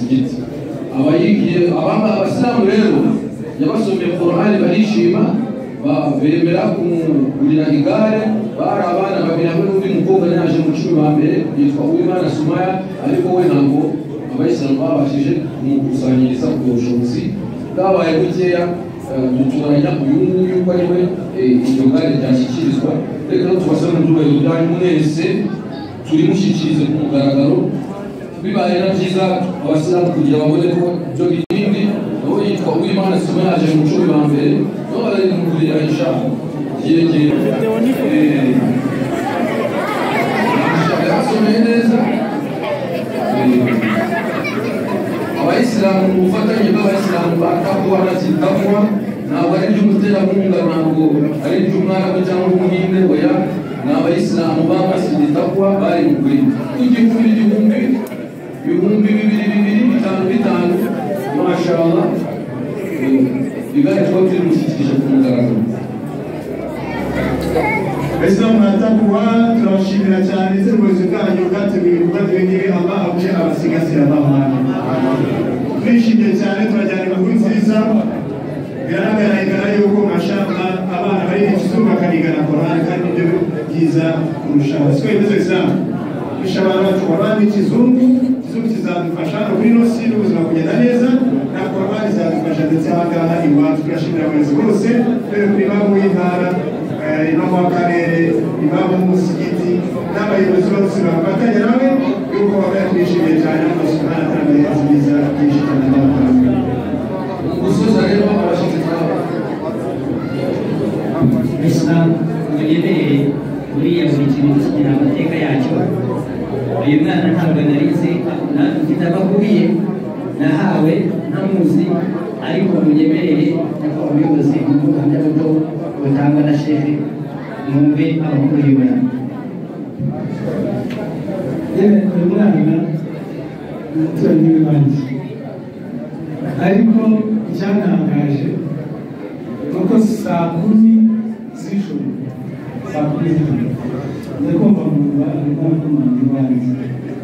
Musigiti. Abayigiye abamba abasilamu rero yabasomeye Qur'ani barishima, bemera kumugurira igare. Bari abana babiri hamwe n'undi mukobwa yaje mu 10 ba mbere yitwa Uwimana Sumaya, ariko we ntabwo abayisilamu babashije kumukusanyiriza ubwo bushobozi bwabaye bukeya. Duturanya uyu nguyu ko ari we iryo gare ryashyikirizwa. Reka tubasabe mu byubahiro byanyu mwese turimushyikirize ku mugaragaro. Bibaye na byiza abasilamu kugira babone ko ibyo bindi nawe yitwa Uwimana Sumaya yaje mu 10 ba mbere, nabo barimugurira inshallah. Yegeye yasomeye neza. Abayisilamu mu bufatanye bw'abayisilamu ba Takwa na Takwa, ntabwo ari iby'umuterankunga, ntabwo ari iby'umwarabu cyangwa umuhinde, oya, ni abayisilamu ba Masjid Takwa bari mu kuri igihumbi igihumbi, 2000 2000, 5 5, mashallah. Igare tuba turimushyikirije ku mugaragaro. Abayisilamu ba Takwa turabashimira cyane, ndetse n'ubuyobozi bwanyu bwateguye ibikorwa nk'ibi. Allah aguhe abasigasira abana. Turishimye cyane, turajyana inkuru nziza. Biragaragara yuko mashallah abana bari mu kizungu bakanigana Qur'an, kandi ibyo byiza kurushaho. Siko bimeze Islam? Bisha abana bacu Qur'an n'ikizungu, ikizungu kizadufasha no kuri ino si n'ubuzima kugenda neza, na Qur'an izadufasha ndetse aha ngaha iwacu. Turashimira abayobozi bose, dore kuri imamu w'intara, imamu w'akarere, imamu w'umusigiti n'abayobozi bose bafatanya nawe yuko baba twishimiye cyane. Allah subhanahu wa ta'ala yazibiza byinshi cyane. Gusoza rero abashyitsi twaba Islam muyemerere, buriya buri kintu kigira amateka yacyo. Uyu mwana ntabwo narizi, mfite abahuye nahawe ntamuzi, ariko munyemerere nyakubahwa umuyobozi mu buhamya buto butangwa na shehe, mwumve amakuru y'umwana. Yewe, uyu mwana ni umuturanyi w'iwanjye, ariko icyantangaje ni uko saa 10 z'ijoro, saa 10 z'ijoro njya kumva numva arimo arakomanga iwanjye,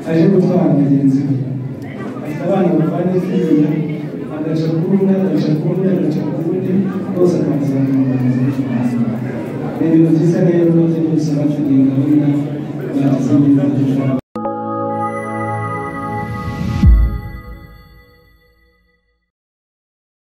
aje gutwara bagenzi be. Afite abana bavanye kiriya, agaca kuri umwe, agaca kuri undi, agaca